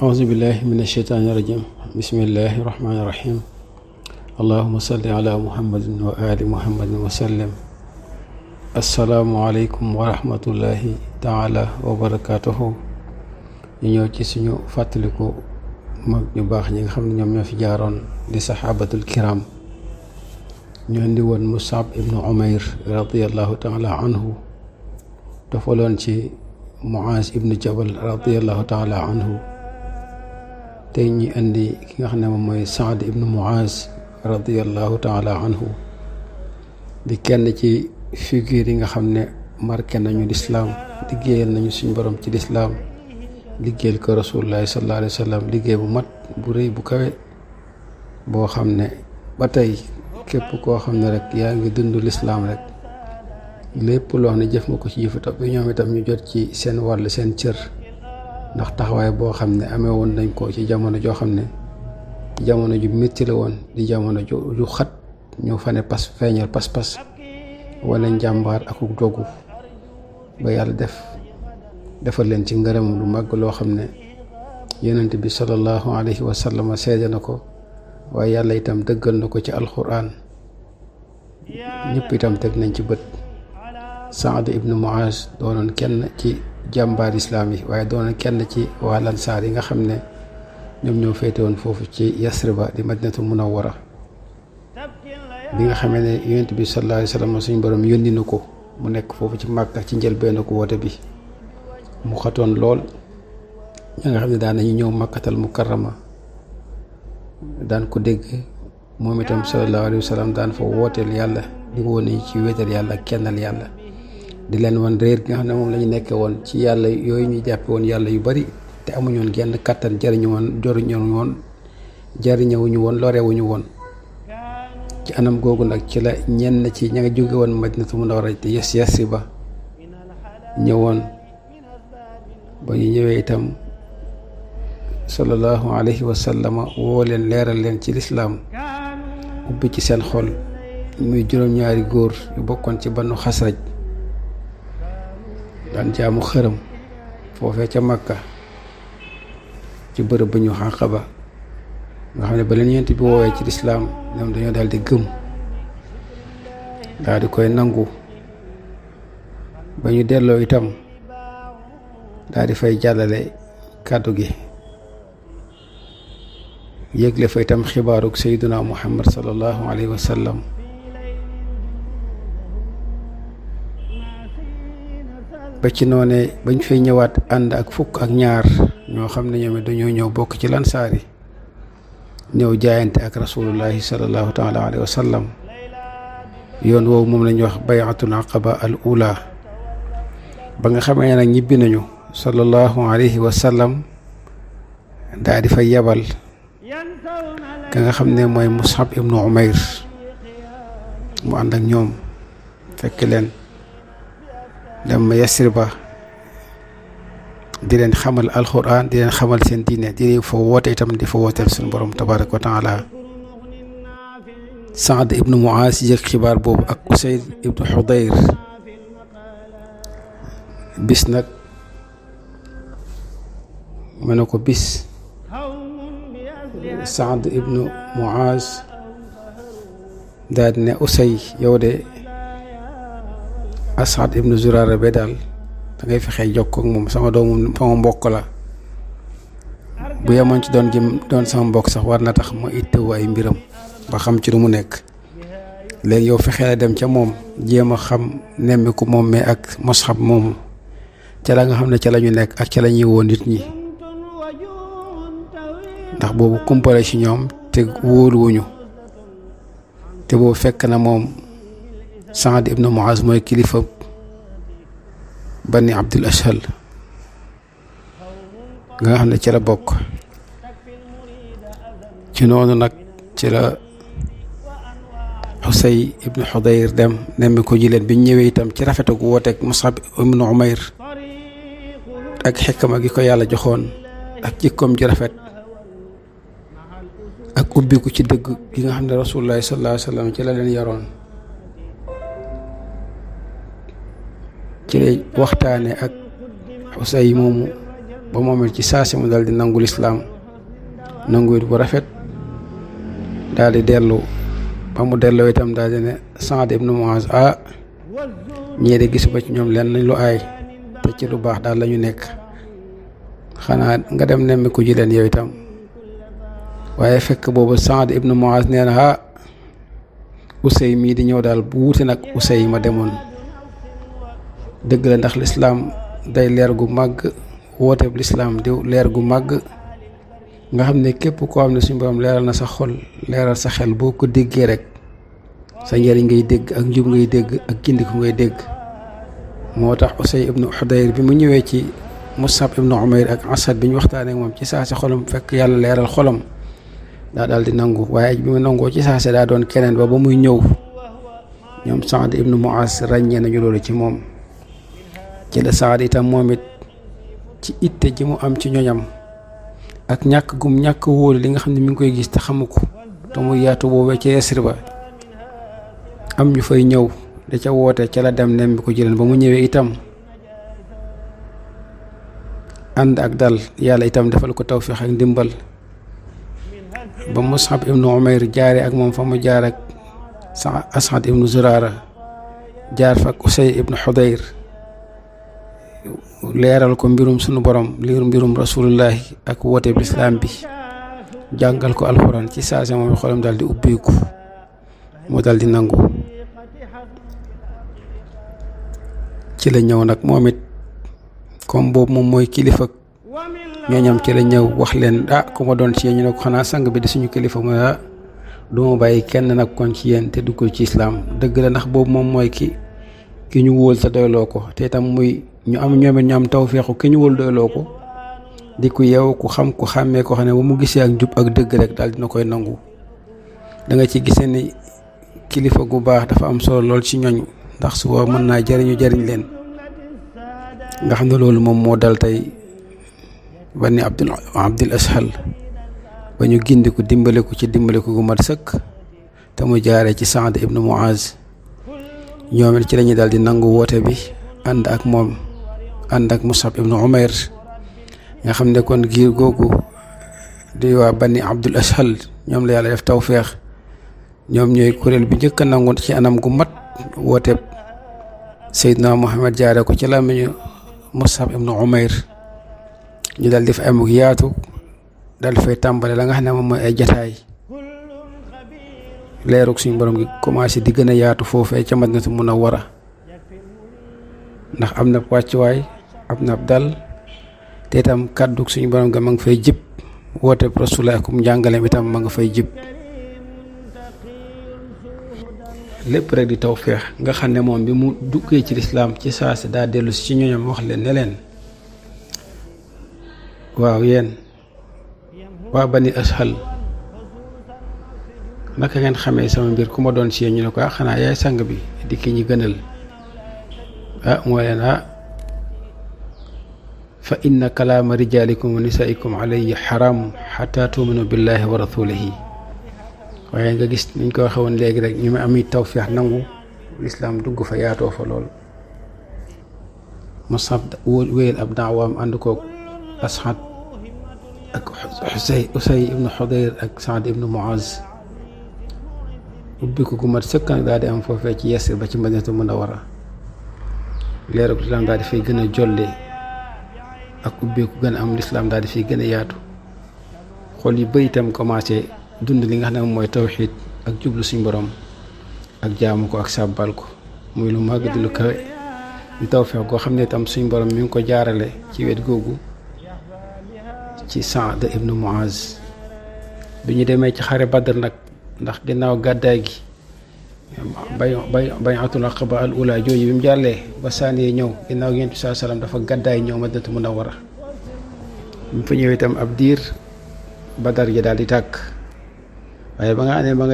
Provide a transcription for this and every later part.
أعوذ بالله من الشيطان الرجيم بسم الله الرحمن الرحيم اللهم صل على محمد وآل محمد وسلم السلام عليكم ورحمة الله تعالى وبركاته ñu ñëw ci suñu fàttaliku mag ñu baax ñi nga xam ne ñoom ñoo fi jaaroon di saxaabatul kiram ñu indi woon Mus'ab ibnu Umayr radiyallahu taala anhu tofaloon ci Muaz ibnu Jabal radiyallahu taala anhu tey ñi indi ki nga xam ne moom mooy Saad ibnu Muaz radiyallahu taala anhu di kenn ci figure yi nga xam ne marqué nañu lislaam liggéeyal nañu suñu borom ci lislaam liggéeyal ko rasulullahi sallallahu alayhi wa sallam liggéey bu mat bu rëy bu kawe boo xam ne ba tey képp koo xam ne rek yaa ngi dund lislaam rek lépp loo xam ne jëf nga ko ci jëfu topp ñoom itam ñu jot ci seen wàll seen cër ndax taxawaay boo xam ne amee woon nañ ko ci jamono joo xam ne jamono ju métti la woon di jamono ju xat ñu fa ne feeñal pas-pas wala njàmbaar akuk dogu ba yàlla defal leen ci ngërëm lu màgg loo xam ne yonent bi sallallahu alayhi wa sallam seede na ko waaye yàlla itam dëggal na ko ci alquran ñëpp itam teg nañ ci bët. Saad ibnu Muaz doonoon kenn ci jàmbaar islaam yi waaye doonoon kenn ci waa lansaar yi nga xam ne ñoom ñoo féete woon foofu ci Yasriba di madinatul munawwara bi nga xamee ne yonent bi sallallahu alayhi wa sallam suñu borom yónni na ko mu nekk foofu ci Màkka ci njëlbéen ko woote bi mu xatoon lool ñi nga xam ne daan nañu ñëw Makkatal Mukarrama daan ko dégg moom itam sallallahu alayhi wa sallam daan fa wooteel yàlla di woon ci wéetal yàlla kennal yàlla di leen wan réer gi nga xam ne moom la ñu nekkee woon ci yàlla yooyu ñu jàppe woon yàlla yu bari te amuñu woon genn kàttan jariñewuñu woon lorewuñu woon ci anam googu nag ci la ñenn ci ña nga jóge woon Madinatu Munawwara te Yasriba ñëwoon ba ñu ñëwee itam sallallahu alayhi wa sallam woo leen leeral leen ci lislaam ubbi ci seen xol muy juróom-ñaari góor yu bokkoon ci Banu Xasraj daan jaamu xërëm foofee ca Makka ci bërëb bu ñu Aqaba nga xam ne ba leen yonent bi woowee ci lislaam ñoom dañoo daal di gëm daal di koy nangu ba ñu delloo itam daal di fay jàllale kàddu gi yégle fa itam xibaaruk sayyiduna Muhammad sallallahu alayhi wa sallam ba ci noone bañ fay ñëwaat ànd ak fukk ak ñaar ñoo xam ne ñoom dañoo ñëw bokk ci lansaar yi ñëw jaayante ak rasulullahi sallallahu taala alayhi wa sallam yoon woowu moom lañuy wax bayatul aqaba al ula ba nga xamee nag ñibbi nañu sallallahu alayhi wa sallam daa di fay yebal ka nga xam ne mooy Mus'ab ibnu Umayr mu ànd ak ñoom fekk leen dem Yasriba di leen xamal alquran di leen xamal seen diine di leen fa woote itam di fa wooteel suñu borom tabaraka wa taala Saad ibnu Muaz yëg xibaar boobu ak Usayd ibnu Hudayr bis nag mu ne ko bis Saad ibnu Muaz daal di ne Usay yow de Asad ibnu Zurara be daal da ngay fexee jokkoo ak moom sama mbokk la bu yemoon ci doon sama mbokk sax war na tax ma itteewu ay mbiram ba xam ci lu mu nekk léegi yow fexee la dem ca moom jéem a xam nemmiku moom mais ak Mus'ab moomu ca la nga xam ne ca la ñu nekk ak ca la ñuy woo nit ñi ndax boobu kumpale ci ñoom te wóoluwuñu te boobu fekk na moom Saad ibnu Muaz mooy kilifa Bani Abdul Ashhal nga xam ne ci la bokk ci noonu nag ci la Usay ibnu Hudayr dem nemmi ko ji leen bi ñëwee itam ci rafetu gu wooteeg Mus'ab ibnu Umayr ak xikma gi ko yàlla joxoon ak jikkoom ji rafet ak ubbiku ci dëgg gi nga xam ne Rasulullah sallallahu alayhi wa sallam ci la leen yaroon ci lay waxtaane ak Usay moomu ba moom it ci saasi mu daal di nangu lislaam nangu it bu rafet daal di dellu. ba mu delloo itam daal di ne Saad ibnu Muaz ñii de gisu ba ci ñoom leen lu aay te ci lu baax daal la ñu nekk, xanaa nga dem nemmi ku ji leen yow itam. waaye fekk boobu Saad ibnu Muaz nee na Usey mii di ñëw daal bu wuute nag Usey ma demoon. dëgg la ndax lislaam day leer gu màgg, wooteeb lislaam di leer gu màgg nga xam ne képp koo xam ne suñu borom leeral na sa xol leeral sa xel boo ko déggee rek sa njëriñ ngay dégg ak njub ngay dégg ak gindiku ngay dégg. moo tax Usey ibnu Xudayr bi mu ñëwee ci Musab ibnu Umayr ak Asad bi ñu waxtaanee ak moom ci saase xolam fekk yàlla leeral xolam daa daal di nangu. waaye bi mu nangoo ci saase daa doon keneen ba muy ñëw ñoom Saad ibnu Muaz ràññee nañu loolu ci moom. ci la Saad itam moom it ci itte ji mu am ci ñoñam ak ñàkk gum ñàkk wóolu li nga xam ne mi ngi koy gis te xamu ko te muy yaatu boobee ca Yasriba am ñu fay ñëw da ca woote ca la dem nem bi ko jëleen ba mu ñëwee itam ànd ak dal yàlla itam defal ko tawfiix ak ndimbal ba Mus'ab ibnu Umayr jaare ak moom fa mu jaar ak As'ad ibnu Zurara jaar fa ak Usey ibnu Xudayr leeral ko mbirum sunu borom mbirum rasulullahi ak woote lislaam bi jàngal ko alxuraan ci saase moom xolam daal di ubbeeku moo daal di nangu. ci la ñëw nag moom it comme boobu moom mooy kilifa ñooñam ci la ñëw wax leen ku ma doon ci yéen ñu ne ko xanaa sang bi di suñu kilifa mu ne du ma bàyyi kenn nag kon ci yéen te dugg ci islaam. dëgg la ndax boobu moom mooy ki ñu wóol te doyloo ko te itam muy ñu am ñoomit ñu am tawfeexu ki ñu wóol doyloo ko di ku yeew ku xam ku xàmmee ko xam ne ba mu gisee ak njub ak dëgg rek daal dina koy nangu. da nga ci gisee ni kilifa gu baax dafa am solo lool ci ñooñ ndax suba mën naa jariñ leen nga xam ne loolu moom moo dal tey Bani Abdul Ashhal ba ñu gindi ko dimbale ko ci dimbale ko gu mat sëkk te mu jaaree ci Saad ibnu Muaz. ñoom it ci lañuy daal di nangu woote bi ànd ak moom ànd ak Mus'ab ibnu Umayr nga xam ne kon giir googu di waa Bani Abdul Ashhal ñoom la yàlla def tawfeex ñoom ñooy kuréel bi njëkk a nangu ci anam gu mat woote Seydina Muhammad jaare ko ci làmmiñu Mus'ab ibnu Umayr. ñu daal di fa amuk yaatu daal fay tàmbale la nga xam ne moom mooy ay jataay leerug suñu borom gi commencé di gën a yaatu foofee ca Madinatu Munawwara ndax am na wàccuwaay am na dal te itam kàddug suñu borom ga ma nga fay jib woote Rasulullah akum njàngaleem itam ma nga fay jib lépp rek di tawfeex nga xam ne moom bi mu duggee ci lislaam ci saasi daa dellu si ci ñooñam wax leen ne leen waaw yéen waa Bani Ashhal naka ngeen xamee sama mbir ku ma doon ci ñu ne ko xanaa yaay sang bi di ki ñi gënal moo leen fa inna kalaama rijaalikum wa nisaikum alayya xaram xata tuminu billahi wa rasulihi. waaye nga gis niñ ko waxe woon léegi rek ñu am it tawfeex nangu lislaam dugg fa yaatoo fa lool. Musab wéyal ab daawaam ànd koog As'ad ak Usey ibnu Xudayr ak Saad ibnu Muaz ubbi ko gu mat sëkk nag daal di am foofee ci Yasrib ba ci Madinatu Munawwara leeru lislaam daal di fay gën a jolle ak ubbeeku gën a am lislaam daal di fay gën a yaatu xol yu bëri itam commencé dund li nga xam ne mooy tawxiid ak jublu suñ borom ak jaamu ko ak sàbbal ko muy lu màgg di lu kawe di tawfeex goo xam ne itam suñ borom mi ngi ko jaarale ci wet googu ci Saad ibnu Muaz. bi ñu demee ci xare Badr nag ndax ginnaaw gàddaay gi bay'atul aqaba al ula jooju bi mu jàllee ba saaniyee ñëw ginnaaw Yonent bi saa salaam dafa gàddaay ñëw Madinatu Munawwara bi mu fa ñëwee itam ab diir Badar ji daal di tàkk waaye ba nga xam ne ma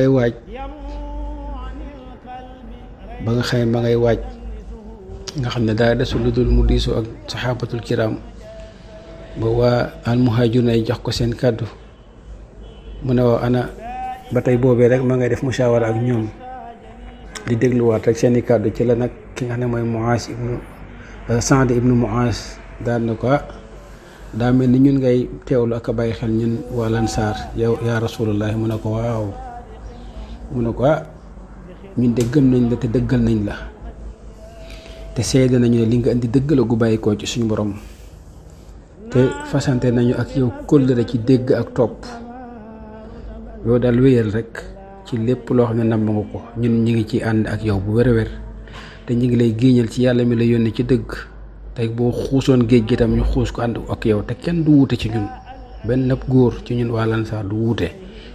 ngay waaj nga xam ne daa desul lu dul mu diisoo ak saxaabatul kiram ba waa al muhaajiruna yi jox ko seen kàddu mu ne waaw ana ba tey boobee rek ma ngay def musaawara ak ñoom di dégluwaat rek seeni kàddu ci la nag ki nga xam ne mooy Saad ibnu Muaz daal na ko daa mel ni ñun ngay teewlu ak a bàyyi xel ñun waa Lansaar yow yaa Rasulullah mu ne ko waaw mu ne ko ñun de gëm nañ la te dëggal nañ la te seede nañu ne li nga indi dëgg la gu bàyyikoo ci suñu borom te fasante nañu ak yow kóllëre ci dégg ak topp yow daal wéyal rek ci lépp loo xam ne namm nga ko ñun ñi ngi ci ànd ak yow bu wér-wér te ñu ngi lay géeñal ci yàlla mi la yónni ci dëgg tey boo xuusoon géej gi tam ñu xuus ko ànd ak yow te kenn du wuute ci ñun benn góor ci ñun waa Lansaar du wuute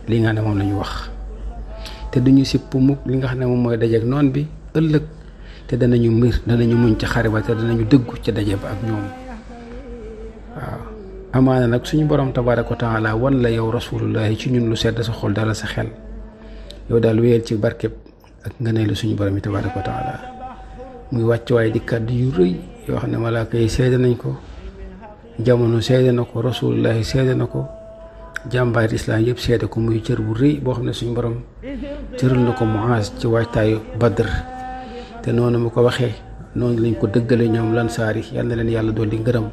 li nga xam ne moom la ñu wax te duñu sipp mukk li nga xam ne moom mooy dajeek noon bi ëllëg te danañu muñ ca xare ba te danañu dëggu ca daje ba ak ñoom waaw amaana nag suñu borom tabaaraka wa taala wan la yow rasulullahi ci ñun lu sedd sa xol dala sa xel yow daal wéyal ci barkeb ak ngëneelu suñu borom yi tabaaraka wa taala muy wàccuwaay di kàddu yu rëy yoo xam ne malaaka yi seede nañ ko jamono seede na ko rasulullahi seede na ko jàmbaar islam yëpp seede ko muy cër bu rëy boo xam ne suñu borom cëral na ko Muaz ci waajtaayu Badr te noonu mu ko waxee noonu lañ ko dëggale ñoom Lansaar yi yal na leen yàlla dool di ngërëm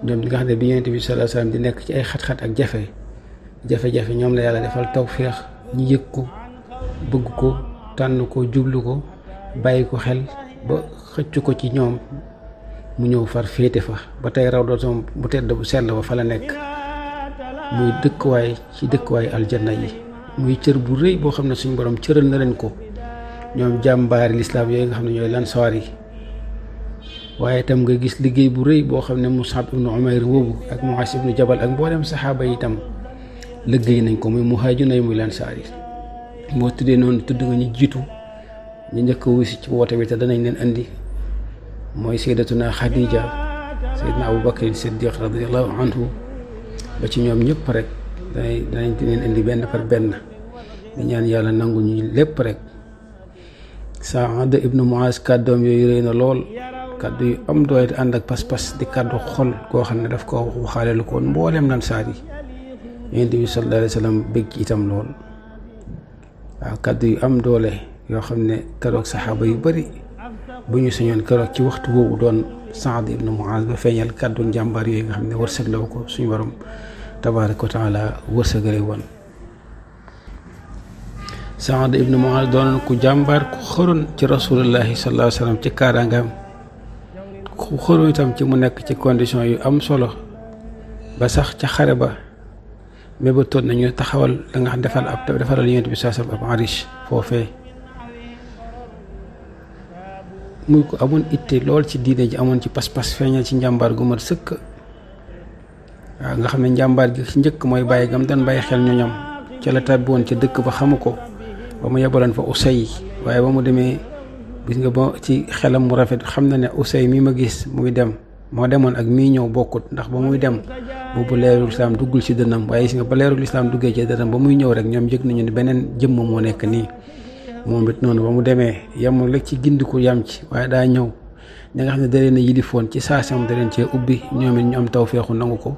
ñoom ñi nga xam ne bi Yonent bi sallallahu alayhi wasallam di nekk ci ay xat-xat ak jafe-jafe ñoom la yàlla defal tawféex ñi yëg ko bëgg ko tànn ko jublu ko bàyyi ko xel ba xëcc ko ci ñoom mu ñëw far féete fa ba tey raw dootoom bu tedd bu sell ba fa la nekk muy dëkkuwaay ci dëkkuwaay aljanna yi muy cër bu rëy boo xam ne suñu borom cëral na leen ko ñoom jàmbaari lislaam yooyu nga xam ne ñooy Lansaar yi waaye itam nga gis liggéey bu rëy boo xam ne Mus'ab ibnu Umayr boobu ak Mu'aaz ibnu Jabal ak mboolem saxaaba yi itam liggéey nañ ko muy muhaajiruna yi muy Lansaar yi moo tuddee noonu tudd nga ñu jiitu ñu njëkk a wusi ci woote bi te danañ leen andi mooy sayyidatuna Xadija sayyidna Abu Bakr Siddiq radiyallahu anhu ba ci ñoom ñëpp rek danañ leen indi benn par benn di ñaan yàlla nangu ñu lépp rek. Saad ibnu Muaz kàddoom yooyu rëy na lool kàddu yu am doole ànd ak pas-pas di kàddu xol koo xam ne daf ko waxaale lu ko mbooleem Lansaar yi Yonent bi sallallahu alayhi wa sallam bëgg ci itam lool waaw kàddu yu am doole yoo xam ne keroog saxaaba yu bari bu ñu sañoon keroog ci waxtu boobu doon Saad ibnu Muaz ba feeñal kàddu njàmbaar yooyu nga xam ne wërsëg la ko suñu borom tabaaraka wa taala wërsëgale woon. Saad ibnu Muaz doon ku jàmbaar ku xëroon ci rasulullahi sallallahu alayhi wa sallam ci kaaraangaam ku xëroon itam ci mu nekk ci condition yu am solo ba sax ca xare ba mébatoon nañu taxawal da nga xam defaral Yonent bi sallallahu alayhi wa sallam ab arish foofee muy ko amoon itte lool ci diine ji amoon ci pas-pas feeñal ci njàmbaar gu mat sëkk waaw nga xam ne njàmbaar gi ci njëkk mooy bàyyi gam doon bàyyi xel ñoñam ca la tàbbi woon ca dëkk ba xamu ko ba mu yebaloon fa Usay waaye ba mu demee gis nga ba ci xelam mu rafet xam na ne Usay mi ma gis muy dem moo demoon ak mii ñëw bokkut ndax ba muy dem boobu leerul islaam duggul ci dënnam waaye gis nga ba leerul islaam duggee ci dënnam ba muy ñëw rek ñoom yëg nañu ne beneen jëmm moo nekk nii moom it noonu ba mu demee yemul rek ci gindiku yam ci waaye daa ñëw ñi nga xam ne da leen a yilifoon ci saasam da leen cee ubbi ñoom it ñu am tawfeexu nangu ko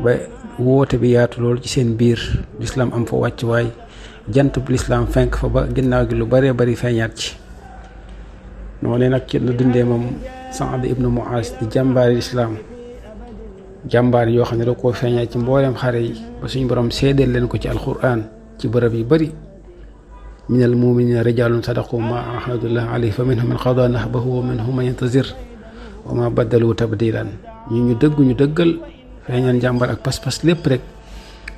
ba woote bi yaatu loolu ci seen biir lislaam am fa wàcc waay jant bu lislaam fenk fa ba ginnaaw gi lu bëree bëri feeñaat ci noonu nag ci la dundee moom Saad ibnu Muaz di jàmbaari lislaam jàmbaar yoo xam ne da koo feeñaat ci mbooleem xare yi ba suñu borom seedeel leen ko ci alquran ci bërëb yu bëri minal muminina rijalun sadaqu ma ahadullah alayhi fa minhum man qada nahbahu wa minhum man yantazir wa ma baddalu tabdilan ñu dëggal feeñal njàmbar ak pas-pas lépp rek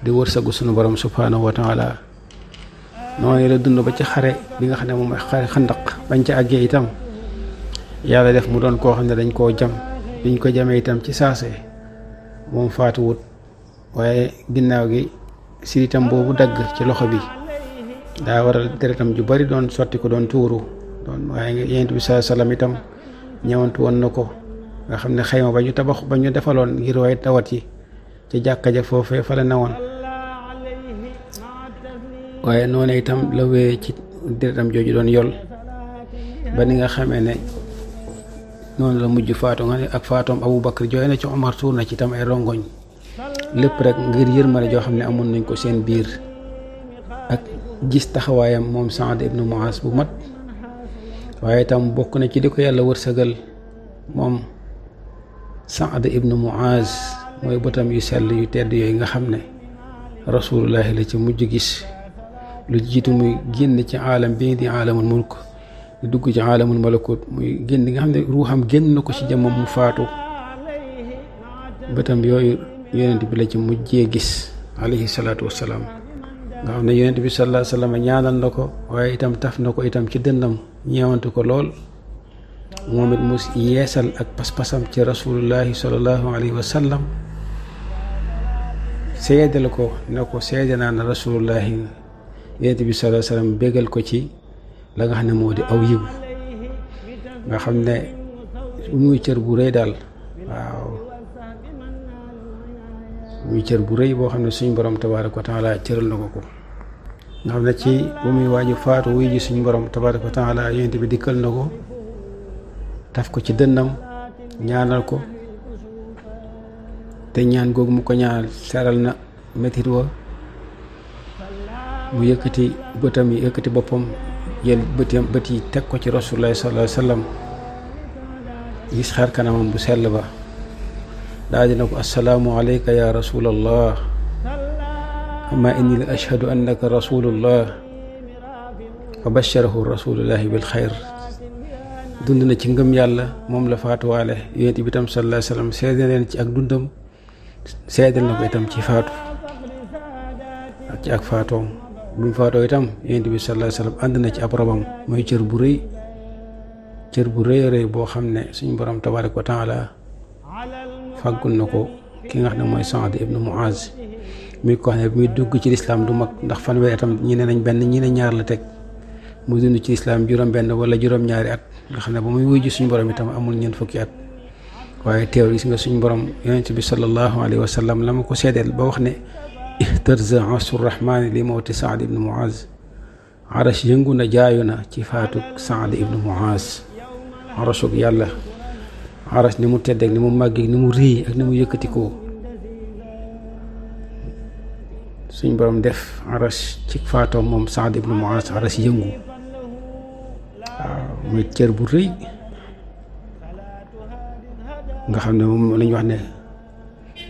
di wërsëgu sunu borom subhanahu wa taala noonu la dund ba ci xare bi nga xam ne moom mooy xare xandaq bañ ca àggee itam yàlla def mu doon koo xam ne dañ koo jam biñ ko jamee itam ci saase moom faatuwut waaye ginnaaw gi siritam boobu dagg ci loxo bi daa waral deretam ju bari doon sotti ko doon tuuru doon waaye Yonent bi sallallahu alayhi wasallam itam ñëwantu woon na ko nga xam ne xayma ba ñu defaloon ngir way tawat yi ci jàkka ja foofee fa la newoon waaye noonu itam la wéyee ci deretam jooju doon yol ba ni nga xamee ne noonu la mujj faatu nga ne ak faatoom Abu Bakr jooy na ci Omar tuur na ci itam ay rongoñ lépp rek ngir yërmande joo xam ne amoon nañ ko seen biir ak gis taxawaayam moom Saad ibnu Muaz bu mat waaye itam bokk na ci li ko yàlla wërsëgal moom Saad ibnu Muaz mooy bëtam yu sell yu tedd yooyu nga xam ne rasulullahi la ci mujj gis lu jiitu muy génn ci aalam bii di aalamul mulk di dugg ci aalamul malakut muy génn nga xam ne ruuxam génn na ko ci jëmmam mu faatu bëtam yooyu yonent bi la ci mujjee gis alayhi salaatu wassalaam nga xam ne yonent bi sallallahu alayhi wa sallam ñaanal na ko waaye itam taf na ko itam ci dënnam ñeewantu ko lool moom it mu yeesal ak pas-pasam ci rasulullahi sallallahu alayhi wa sallam seedal ko ne ko seede naa ne rasulullahi yonent bi sallallahu alayhi wa sallam bégal ko ci la nga xam ne moo di aw yiw nga xam ne muy cër bu rëy daal waaw muy cër bu rëy boo xam ne suñ borom tabaaraka wa taala cëral na ko ko nga xam ne ci bu muy waaju faatu wuy ji suñ borom tabaaraka wa taala yonent bi dikkal na ko taf ko ci dënnam ñaanal ko te ñaan googu mu ko ñaanal seral na metit wa mu yëkkati bëtam yi yëkkati boppam jël bët yi teg ko ci rasulullah sallallahu alayhi wa sallam gis xar kanamam bu sell ba daa dina ko assalaamu alayka ya rasulallah amma inni la ashhadu annaka rasulullah fa basharahu rasulullahi bil xayr dund na ci ngëm yàlla moom la faatuwaale yonent bi tam sallallahu alayhi wa sallam seedal leen ci ak dundam seedal na ko itam ci faatu ak ci ak faatoom bu mu faatoo itam yonent bi sallallahu alayhi wa sallam ànd na ci ab robam mooy cër bu rëy boo xam ne suñu borom tabaaraka wa taala fàggul na ko ki nga xam ne mooy Saad ibnu Muaz muy ko xam ne bi muy dugg ci lislaam du mag ndax fanweeri atam ñi ne nañ benn ñi ne ñaar la teg mu dund ci lislaam juróom-benn wala juróom-ñaari at nga xam ne ba muy wuy ji suñu borom itam amul ñeent fukki at waaye teew gis nga suñu borom yonent bi sallallahu alayhi wa sallam la ma ko seedeel ba wax ne ihtarza asur rahmaani li mawti Saad ibnu Muaz arash yëngu na jaayu na ci faatuk Saad ibnu Muaz arashuk yàlla arash ni mu teddeeg ni mu màggeeg ni mu rëy ak ni mu yëkkatikoo suñ borom def arash ci faatoom moom Saad ibnu Muaz arash yëngu waaw muy cër bu rëy nga xam ne moom lañu wax ne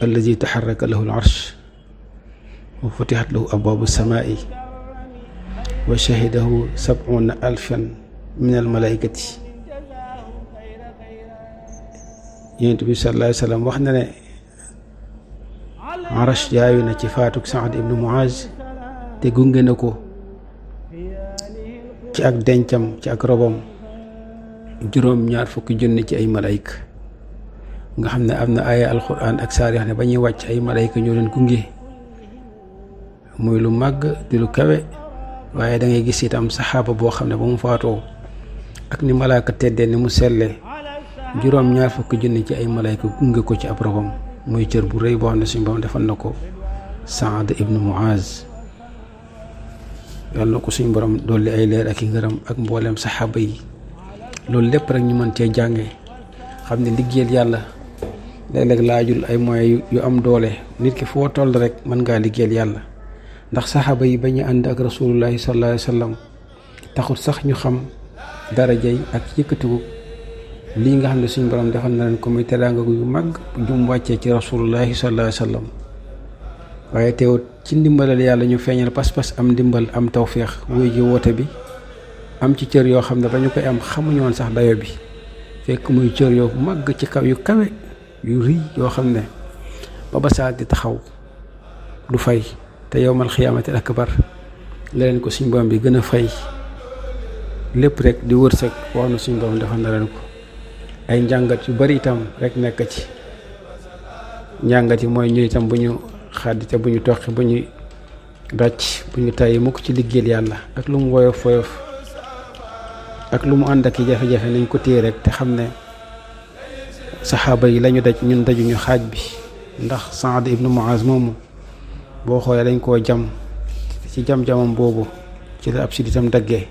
allazi taxarraka lahu al arsh wa futihat lahu abwaabu samaa'i wa shahidahu 70,000 min al malaikati yonent bi sallallahu alayhi wa sallam wax na ne arash jaayu na ci faatuk Saad ibnu Muaz te gunge na ko ci ak dencam ci ak robam 2,400,000 ci ay malayka nga xam ne am na aaya alquran ak saar yoo xam ne ba ñuy wàcc ay malayka ñoo leen gunge muy lu màgg di lu kawe waaye da ngay gis itam saxaaba boo xam ne ba mu faatoo ak ni malaaka teddee ni mu sellee 2,400,000 ci ay malayka gunge ko ci ab robam muy cër bu rëy boo xam ne suñu borom defal na ko Saad ibnu Muaz yàlla na ko suñu borom dolli ay leer ak i ngërëm ak mbooleem saxaaba yi loolu lépp rek ñu mën cee jànge xam ne liggéeyal yàlla léeg-léeg laajul ay moyens yu am doole nit ki foo toll rek mën ngaa liggéeyal yàlla ndax saxaaba yi ba ñu ànd ak rasulullahi sallallahu alayhi wa sallam taxul sax ñu xam darajay ak yëkkatiku lii nga xam ne suñu borom defal na leen ko muy teraanga yu mag jum wàccee ci rasulullahi sallallahu alayhi wa sallam waaye teewut ci ndimbalal yàlla ñu feeñal pas-pas am ndimbal am tawféex wuy ji woote bi am ci cër yoo xam ne ba ñu koy am xamuñu woon sax dayo bi fekk muy cër yoo màgg ci kaw yu kawe yu rëy yoo xam ne ba saa di taxaw du fay te yowmal xiyaamatil akbar la leen ko suñ borom bi gën a fay lépp rek di wërsëg wax na suñ borom defal na leen ko ay njàngat yu bari itam rek nekk ci njàngat yi mooy ñu itam bu ñu xaddi te bu ñu toqi bu ñu ràcc bu ñu tàyyi mukk ci liggéeyal yàlla ak lu mu woyof ak lu mu ànd ak i jafe-jafe nañ ko téye rek te xam ne saxaaba yi lañu daj ñun dajuñu xaaj bi ndax Saad ibnu Muaz moomu boo xoolee dañ koo jam ci jam-jamam boobu ci la ab siditam daggee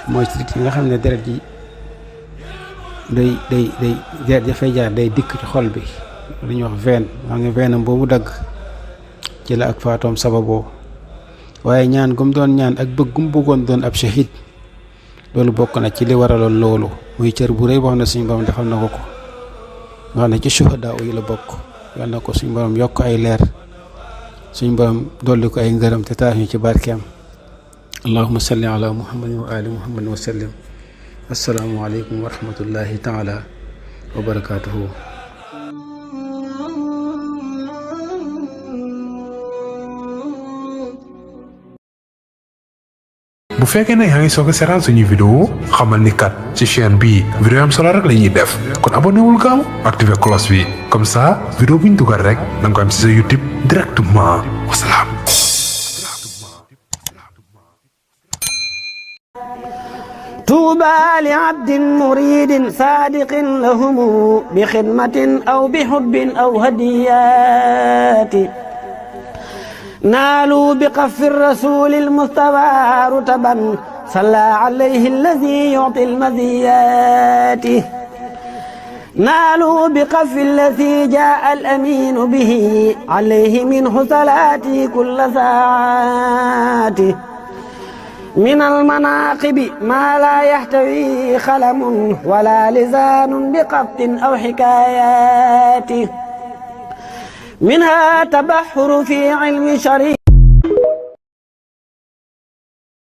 mooy sidit yi nga xam ne deret ji day deret dafay jaar day dikk ci xol bi lu ñuy wax veine maa ngi veinam boobu dagg ci la ak faatoom sababoo waaye ñaan gum doon ñaan ak bëggum bëggoon doon ab shahid loolu bokk na ci li waraloon loolu muy cër bu rëy boo xam ne suñu borom defal na ko nga xam ne ci shuhadaa yi la bokk yal na ko suñ borom yokk ay leer suñ borom dolli ko ay ngërëm te tax ñu ci barkeem allahumma salli ala muhammadin wa ali muhammadin wa sallim assalaamu aleykum wa rahmatullahi taala wa barakatuhu bu fekkee ne yaa ngi soog a seetaan suñu vidéo xamal ni kat ci chaîne bi vidéo am solo rek la ñuy def kon abonné wul gaaw activé cloche bi comme ça vidéo bu ñu dugal rek da nga ko am ci sa YouTube directement wasalaam. طوبى لعبد مريد صادق لهم بخدمة أو بحب أو هديات نالوا بقف الرسول المصطفى رتبا صلى عليه الذي يعطي المزيات نالوا بقف الذي جاء الأمين به عليه منه صلاتي كل ساعات من المناقب ما لا يحتوي خلم ولا لسان بقط أو حكايات منها تبحر في علم شريع